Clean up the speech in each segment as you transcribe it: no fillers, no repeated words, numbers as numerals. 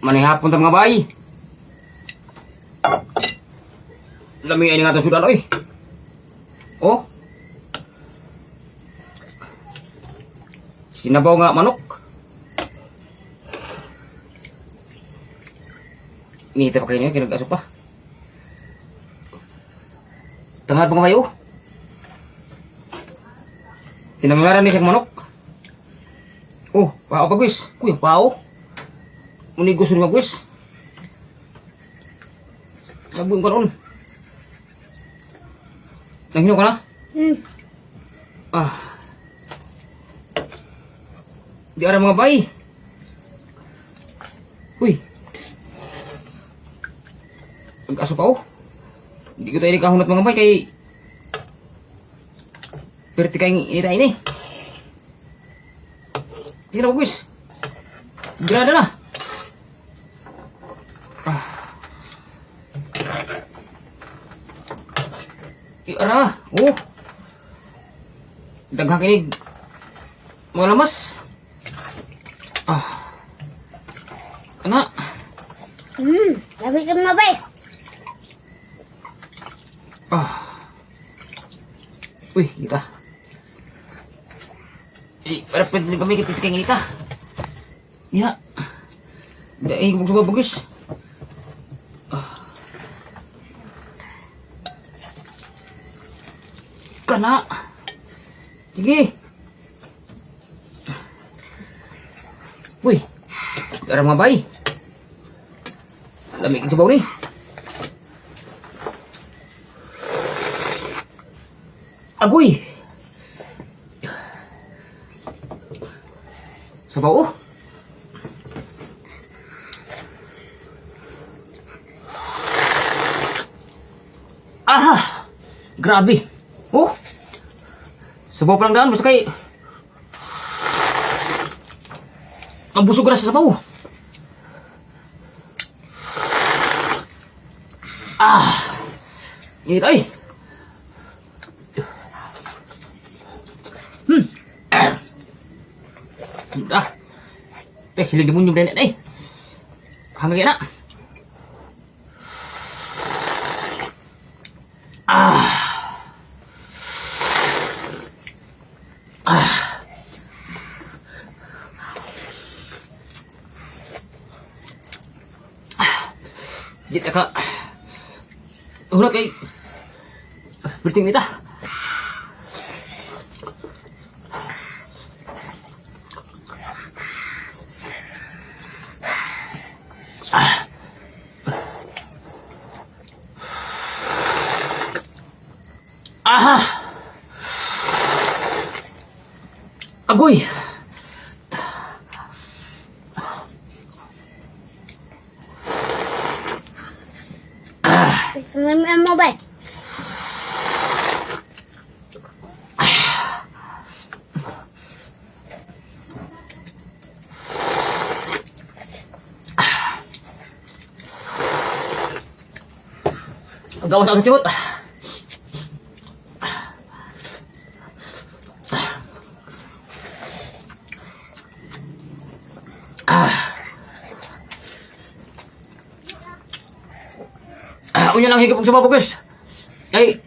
Manihapon ta, mga bay. Lami ay nga itong sudan, oy. Oh. Sinabaw nga manok. Nita pa kayo niyo, kinag-aso pa. Tangad pa nga kayo. Tinangaran ni siyang manok. Oh, pao pa guys. Kuy, pao. Muni gusto nga guys. Sabuin ko noon. Nanghino ka na? Hmm. Ah. Di ara, mga bay. Uy. Nag-aso pa oh. Hindi ko tayo kahunat, mga bay, kay perti kayong inita ini. Sige na guys. Grada na. Ah. Di ara. Oh. Daghang kinig. Mga lamas. Ah. Ana. Labi ka, mga bay. Ah. Uy, kita. Eh, para pwede kami kita kay ngita. Ya. Dahil kung suba bagus. Ah. Kana. Sige. Uy. Ara, mga bay. Lamig ang sabaw ni. Agoy! Sabaw oh. Aha! Grabe! Oh! Sabaw pa lang daan, basta kay ang busog na sa sabaw. Ah! Init ay! Ah. Eh, sila demonyo din eh. Hanggang na. Ah. Ah. Ah. Di ta ka. Wala kay berting nita. Aha! Agoy! Gusto mo bay. Ang gawas ang tiyot. Ah. Ah, unya lang higop og sabaw, guys. Ay,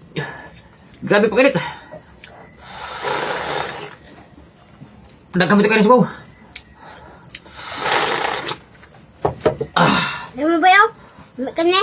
grabe pa init. Daghan ito kayo ng sabaw. Gusto mo ba yun? Ka na.